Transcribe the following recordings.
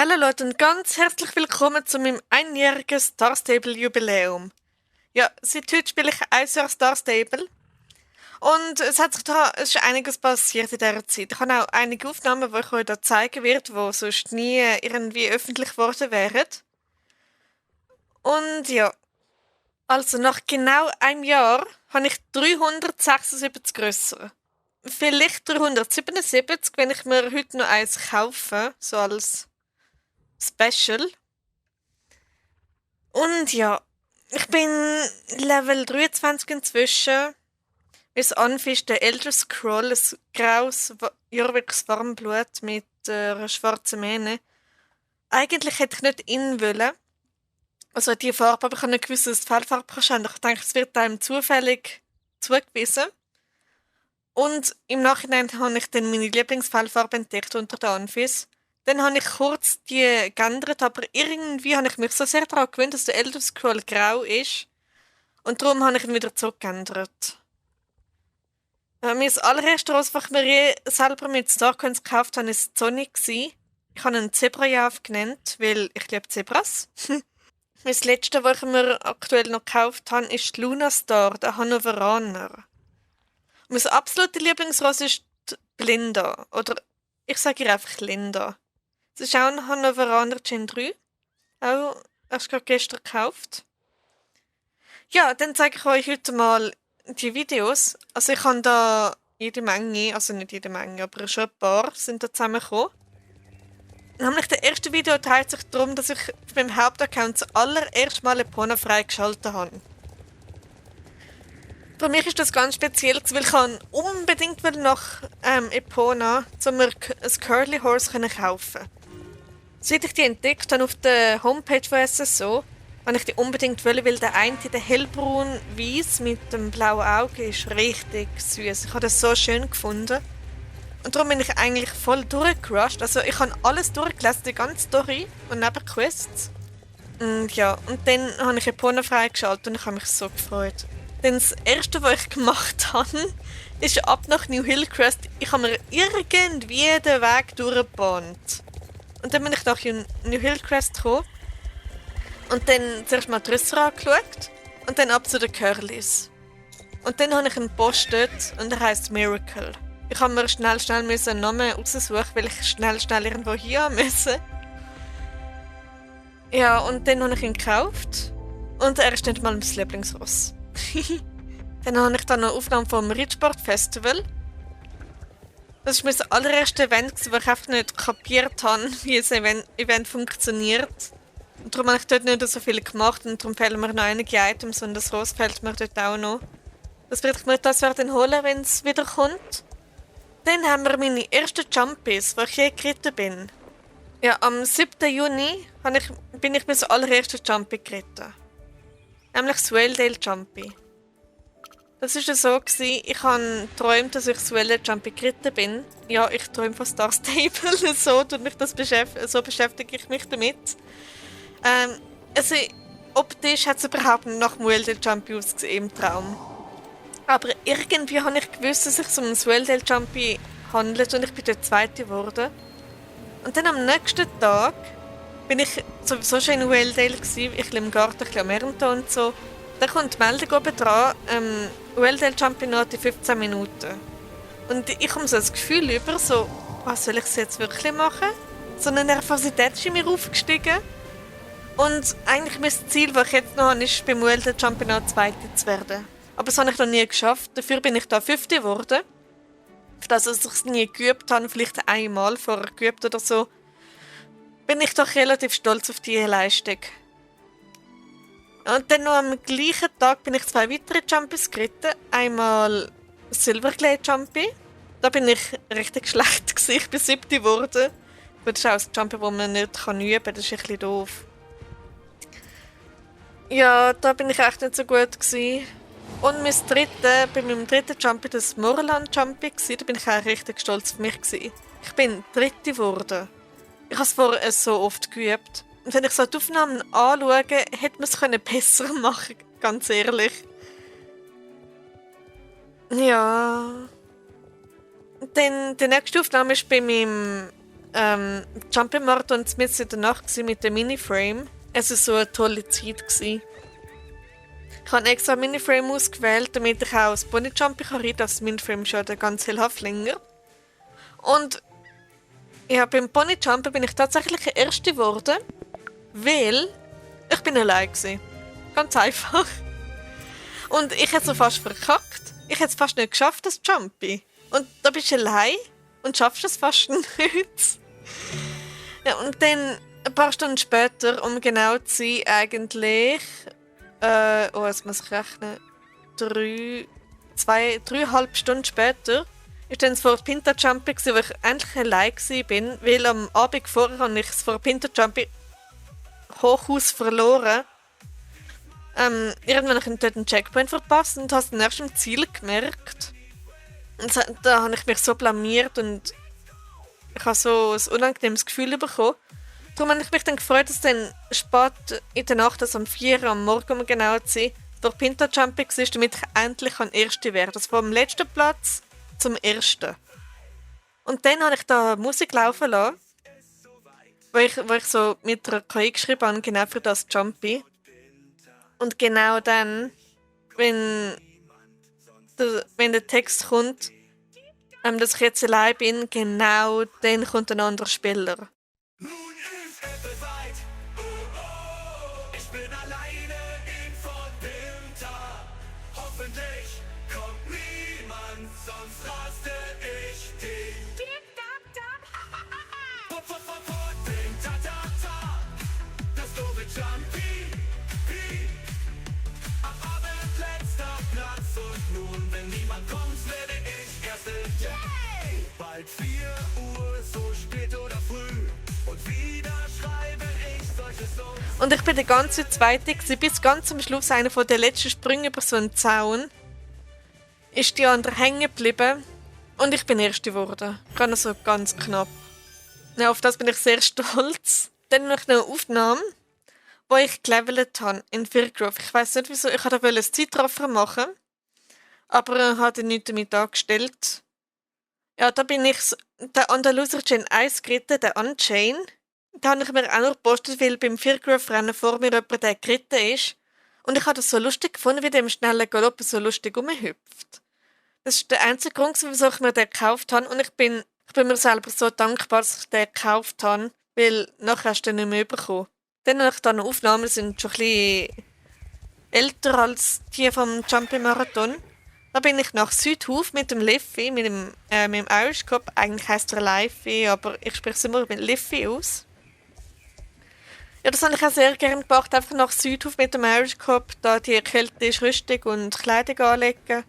Hallo Leute und ganz herzlich willkommen zu meinem einjährigen Star Stable Jubiläum. Ja, seit heute spiele ich ein Jahr Star Stable und es ist einiges passiert in dieser Zeit. Ich habe auch einige Aufnahmen, die ich euch da zeigen werde, die sonst nie irgendwie öffentlich geworden wären. Und ja, also nach genau einem Jahr habe ich 376 grösser. Vielleicht 377, wenn ich mir heute noch eins kaufe, so als Special. Und ja, ich bin Level 23 inzwischen. Mein Anf ist der Elder Scroll, ein graues, jahrewegs Warmblut mit einer schwarzen Mähne. Eigentlich hätte ich nicht ihn wollen. Also die Farbe, aber ich habe nicht gewusst, dass es die Fellfarbe kannst. Ich denke, es wird einem zufällig zugewiesen. Und im Nachhinein habe ich dann meine Lieblingsfellfarbe entdeckt unter den Anfis. Dann habe ich kurz die geändert, aber irgendwie habe ich mich so sehr daran gewöhnt, dass der Elder Scroll grau ist. Und darum habe ich ihn wieder zurückgeändert. Mein allererster Ross, was ich mir je selber mit Starcoins gekauft habe, war Sonic. Ich habe ihn Zebrajav genannt, weil ich liebe Zebras. Das letzte, was ich mir aktuell noch gekauft habe, ist Lunastar, der Hannoveraner. Und mein absoluter Lieblingsross ist die Blinda. Oder ich sage ihr einfach Linda. Es ist auch ein Hannoveraner Gen 3. Auch erst gerade gestern gekauft. Ja, dann zeige ich euch heute mal die Videos. Also ich habe da jede Menge, also nicht jede Menge, aber schon ein paar sind da zusammengekommen. Nämlich das erste Video dreht sich darum, dass ich auf meinem Hauptaccount das allererste Mal Epona freigeschaltet habe. Für mich ist das ganz speziell, weil ich unbedingt nach Epona, um mir ein Curly Horse kaufen. Seit ich die entdeckt habe auf der Homepage von SSO, habe ich die unbedingt wollen, weil der eine, der hellbraun-weiß mit dem blauen Auge, ist richtig süß. Ich habe das so schön gefunden. Und darum bin ich eigentlich voll durchgerusht. Also ich habe alles durchgelesen, die ganze Story und neben Quests. Und ja, und dann habe ich Epona freigeschaltet und ich habe mich so gefreut. Denn das erste, was ich gemacht habe, ist ab nach New Hillcrest. Ich habe mir irgendwie den Weg durchgebahnt. Und dann bin ich nach New Hillcrest gekommen. Und dann zuerst mal die Rösser angeschaut. Und dann ab zu den Curlys. Und dann habe ich einen Boss dort und der heisst Miracle. Ich habe mir schnell einen Namen raussuchen, weil ich schnell irgendwo hier musste. Ja, und dann habe ich ihn gekauft. Und er ist nicht mal mein Lieblingsross. Dann habe ich dann noch Aufnahmen vom Ridgeport Festival. Das war mein allererster Event, wo ich einfach nicht kapiert habe, wie ein Event funktioniert. Und darum habe ich dort nicht so viel gemacht und darum fehlen mir noch einige Items und das Ross fehlt mir dort auch noch. Das werde ich mir das dann holen, wenn es wieder kommt. Dann haben wir meine ersten Jumpies, wo ich je geritten bin. Ja, am 7. Juni bin ich mein allererster Jumpy geritten. Nämlich das Whaledale Jumpy. Das war so, ich habe geträumt, dass ich das Whaledale Jumpy geritten bin. Ja, ich träume von Star Stable, so beschäftige ich mich damit. Also optisch hat es überhaupt nicht nach dem Whaledale Jumpy ausgesehen im Traum. Aber irgendwie habe ich gewusst, dass es um ein Whaledale Jumpy handelt und ich bin der Zweite geworden. Und dann am nächsten Tag bin ich sowieso schon in Whaledale gewesen, ich im Garten, ein bisschen am Ernten und so. Dann kommt die Meldung oben dran, Whaledale Jumpy noch in 15 Minuten. Und ich habe so das Gefühl über, so, was soll ich jetzt wirklich machen? So eine Nervosität ist in mir aufgestiegen. Und eigentlich mein Ziel, das ich jetzt noch habe, ist beim Whaledale Jumpy noch Zweite zu werden. Aber das habe ich noch nie geschafft. Dafür bin ich da Fünfte geworden. Für das, dass ich es nie geübt habe, vielleicht einmal vorher geübt oder so, bin ich doch relativ stolz auf diese Leistung. Und dann noch am gleichen Tag bin ich 2 weitere Jumpies geritten. Einmal Silverglade Jumpy. Da bin ich richtig schlecht gewesen. Ich bin 7. geworden. Das ist auch ein Jumpy, das man nicht üben kann. Das ist ein bisschen doof. Ja, da bin ich echt nicht so gut gewesen. Und bei meinem dritten Jumpy, das Moorland Jumpy, da bin ich auch richtig stolz auf mich gewesen. Ich bin 3. geworden. Ich habe es vorher so oft geübt. Und wenn ich so die Aufnahmen anschaue, hätte man es besser machen können, ganz ehrlich. Ja. Dann die nächste Aufnahme ist bei meinem Jumping Marathon mitten in der Nacht mit dem Miniframe. Es war so eine tolle Zeit. Ich habe extra Miniframe ausgewählt, damit ich auch das Pony Jumping kann reiten. Das Miniframe schon ganz hellhaft länger. Und ja, beim Pony Jumpen bin ich tatsächlich Erste geworden, weil ich bin allein war. Ganz einfach. Und ich hätte es fast verkackt. Ich hätte es fast nicht geschafft, das Jumpy. Und da bist du allein und schaffst es fast nicht. Ja, und dann ein paar Stunden später, um genau zu sein, eigentlich. Jetzt muss ich rechnen. 3,5 Stunden später ist dann vor Pinta Jumping, wo ich endlich allein war, weil am Abend vorher habe ich es vor Pinta Jumping Hochhaus verloren. Irgendwann habe ich dort einen Checkpoint verpasst und habe es dann erst im Ziel gemerkt. Und da habe ich mich so blamiert und ich habe so ein unangenehmes Gefühl bekommen. Darum habe ich mich dann gefreut, dass dann spät in der Nacht, also um 4 Uhr am Morgen, um genau zu sein, durch Pinta Jumping war, damit ich endlich Erste werden kann. Also vom letzten Platz zum Ersten. Und dann habe ich da Musik laufen lassen, wo ich so mit einer KI geschrieben habe, genau für das Jumpy. Und genau dann, wenn der Text kommt, dass ich jetzt allein bin, genau dann kommt ein anderer Spieler. Nun ist es soweit. Ich bin alleine in Fort Pinta. Hoffentlich kommt niemand, sonst raste ich dich. Fort Pinta, das doofe Jumpy. Am Abend letzter Platz und nun, wenn niemand kommt, werde ich Erste. Yay! Bald 4 Uhr, so spät oder früh. Und wieder schreibe ich solche Songs. Und ich bin der ganze Zweite, bis ganz am Schluss einer von den letzten Sprüngen über so einen Zaun. Ist die andere hängen geblieben und ich bin Erste geworden. Gerade so ganz knapp. Ja, auf das bin ich sehr stolz. Dann noch eine Aufnahme, wo ich gelevelt habe in Firgrove. Ich weiss nicht wieso, ich wollte ein Zeitraffer machen, aber habe nichts damit angestellt. Ja, da bin ich der Andaluser Gen 1 geritten, der Unchain. Da habe ich mir auch noch gepostet, weil beim Firgrove-Rennen vor mir jemand, der geritten ist. Und ich habe das so lustig gefunden, wie der im schnellen Galopp so lustig rumhüpft. Das ist der einzige Grund, wieso ich mir den gekauft habe. Und ich bin mir selber so dankbar, dass ich den gekauft habe, weil nachher hast du den nicht mehr bekommen. Dann habe ich dann Aufnahmen, sind schon ein bisschen älter als die vom Jumping Marathon. Da bin ich nach Südhof mit dem Liffey, mit dem Irish Cup. Eigentlich heisst er Liffey, aber ich spreche es immer mit Liffey aus. Ja, das habe ich auch sehr gerne gemacht, einfach nach Südhof mit dem Irish Cup, da die Kälte ist Rüstung und Kleidung anlegen.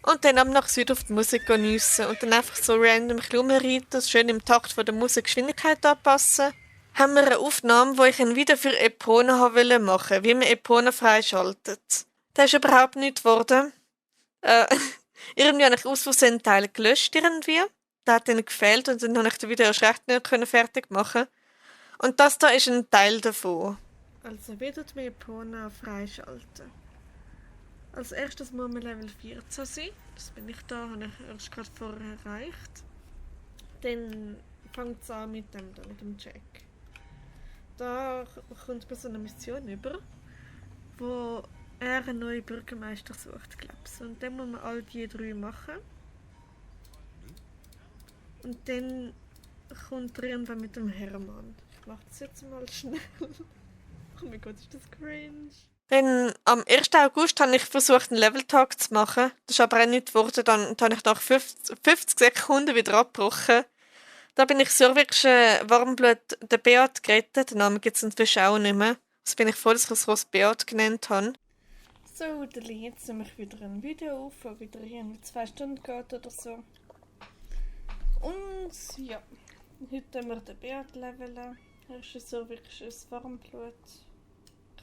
Und dann nach Südhof die Musik geniessen und dann einfach so random rumreiten, schön im Takt von der Musik Geschwindigkeit anpassen. Haben wir eine Aufnahme, wo ich ein Video für Epona machen wollte, wie man Epona freischaltet. Das ist überhaupt nicht geworden. Irgendwie habe ich aus Versehen einen Teil gelöscht irgendwie. Der hat ihnen gefehlt und dann habe ich das Video erst recht nicht fertig machen. Und das da ist ein Teil davon. Also wieder die Epona freischalten. Als erstes muss man Level 14 sein. Das bin ich da, habe ich erst gerade vorher erreicht. Dann fängt es an mit dem Check. Da kommt man so eine Mission über, wo er einen neuen Bürgermeister sucht, glaube ich. Und dann muss man all die 3 machen. Und dann kommt er irgendwann mit dem Hermann. Ich mache das jetzt mal schnell. Oh mein Gott, ist das cringe. Dann am 1. August habe ich versucht, einen Level-Tag zu machen. Das ist aber auch nicht geworden. Dann habe ich nach 50 Sekunden wieder abgebrochen. Da bin ich so wirklich Warmblut der Beat gerettet. Den Namen gibt es inzwischen auch nicht mehr. Also bin ich froh, dass ich es Ross Beat genannt habe. So, jetzt nehme ich wieder ein Video auf, das wieder 2 Stunden geht oder so. Und ja, heute haben wir den Beat leveln. Er ist so wirklich ein Warmblut.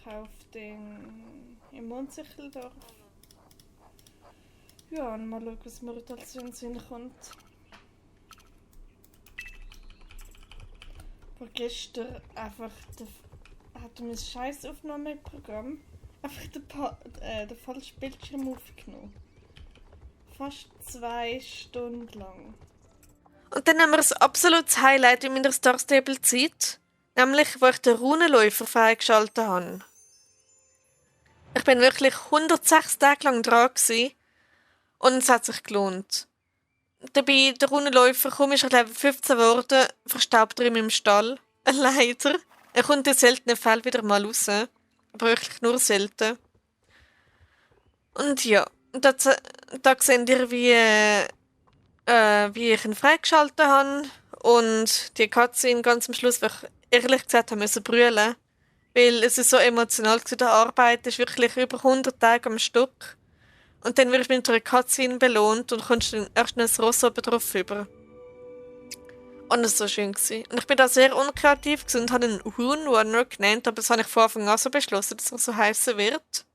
Kauft den im Mondsicheldorf. Ja, und mal schauen, was mir da so in den Sinn kommt. Aber gestern einfach hat mein scheiß Aufnahmeprogramm einfach den falschen Bildschirm aufgenommen. Fast 2 Stunden lang. Und dann haben wir ein absolutes Highlight in meiner Star Stable Zeit, nämlich wo ich den Runenläufer freigeschaltet habe. Ich bin wirklich 106 Tage lang dran gewesen, und es hat sich gelohnt. Dabei, der Runenläufer, kaum ist er Level 15 geworden, verstaubt er in meinem Stall. Leider. Er kommt in seltenen Fällen wieder mal raus. Aber wirklich nur selten. Und ja, da seht ihr, wie ich ihn freigeschaltet habe. Und die Cutscene ganz am Schluss, weil ich ehrlich gesagt habe müssen brüllen. Weil es ist so emotional zu der Arbeit. Es ist wirklich über 100 Tage am Stück. Und dann wirst du mit einer Cutscene belohnt und kommst dann erst noch ein Ross oben drauf über. Und das war so schön gewesen. Und ich bin da sehr unkreativ gewesen und habe einen Rune Runner genannt, aber das habe ich von Anfang an so beschlossen, dass er so heißen wird.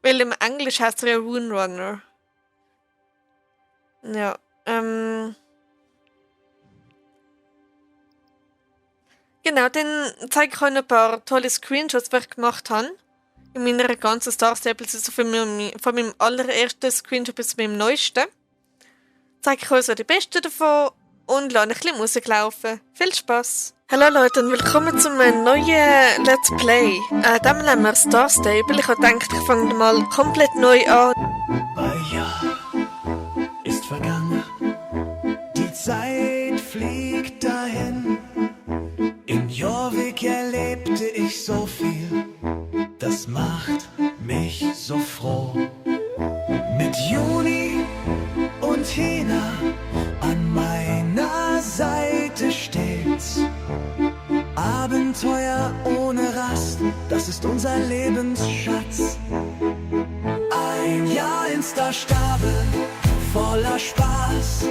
Weil im Englisch heißt er ja Rune Runner. Ja, genau, dann zeige ich euch noch ein paar tolle Screenshots, die ich gemacht habe. In meiner ganzen Star Stable, also von meinem allerersten Screenshot bis zu meinem neuesten. Zeige ich euch so die besten davon und lasse ein bisschen Musik laufen. Viel Spaß! Hallo Leute und willkommen zu einem neuen Let's Play. Dem nennen wir Star Stable. Ich habe gedacht, ich fange mal komplett neu an. Ein Jahr ist vergangen, die Zeit fliegt dahin. In Jorvik erlebte ich so viel, das macht mich so froh. Mit Juni und Hina an meiner Seite stets. Abenteuer ohne Rast, das ist unser Lebensschatz. Ein Jahr in Star Stable, voller Spaß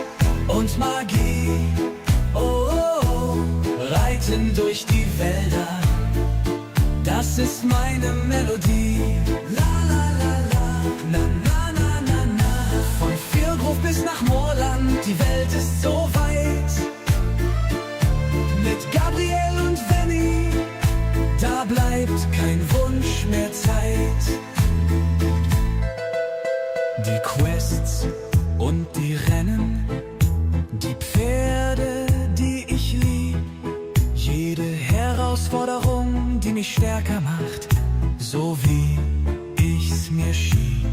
und Magie. Oh, oh, oh, reiten durch die Wälder, das ist meine Melodie. La la la la, na na na na na. Von Firgrove bis nach Moorland, die Welt ist so weit. Mit Gabriel und Venny, da bleibt kein Wunsch mehr Zeit. Die Quests und die Rennen, die Pferde, die ich lieb, jede Herausforderung, die mich stärker macht, so wie ich's mir schieb.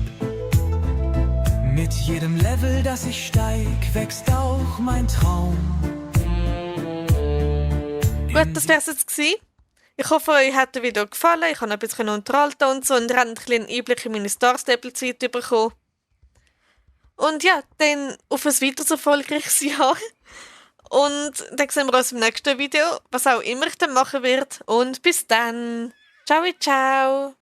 Mit jedem Level, das ich steig, wächst auch mein Traum. Gut, das wär's jetzt gewesen. Ich hoffe, euch hat das Video gefallen. Ich habe ein bisschen unterhalten und so und ihr habt ein bisschen Einblick in meine Star Stable Zeit bekommen. Und ja, dann auf ein weiteres erfolgreiches Jahr. Und dann sehen wir uns im nächsten Video, was auch immer ich dann machen werde. Und bis dann. Ciao, ciao.